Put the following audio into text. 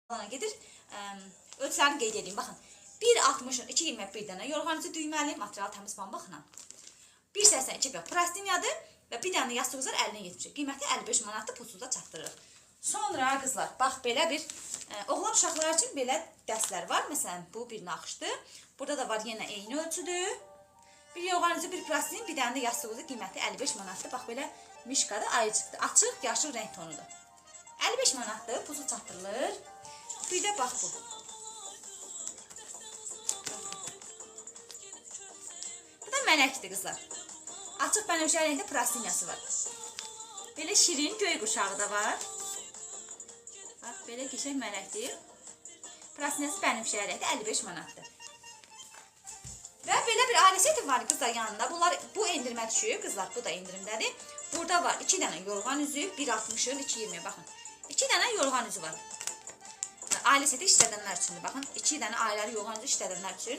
Gedir. Ölçülərini qeyd edeyim. Baxın. 1.60-ın 2.20 bir dənə yorğan üzü düyməli, material təmiz pambıqla. 1.82 qrap prostinyadır və bir dənə yastıq var 50-70. Qiyməti 55 manatdır, pulsuz da çatdırırıq. Sonra qızlar, bax belə bir oğlan uşaqlar üçün belə dəstlər var. Məsələn, bu bir naxışdır. Burada da var yenə eyni ölçüdür. Bir yorğan üzü, bir plastin, bir dənə də yastıq üzü qiyməti 55 manatdır. Bax belə mişkadır, ayıcıqdır. Açıq, yaşıl rəng tonudur. 55 manatdır, pulsuz çatdırılır. Bir də bax bu. Bu da mələkdir qızlar. Açıq bənövşə rəngdə plastinyası var. Belə şirin göy quşağı da var. Bax belə qəşəng mələkdir. Plastinyası bənövşə rəngdə 55 manatdır. Və belə bir ailə seti var qızlar yanında. Bunlar bu endirimə düşüb qızlar, bu da endirimdədir. Burada var 2 dənə yorğan üzü, 1.60-ın 2.20-yə baxın. 2 dənə yorğan üzü var. Ailə seti işlədənlər üçündür. Baxın, 2 dənə ailəli yorğan üzü işlədənlər üçün.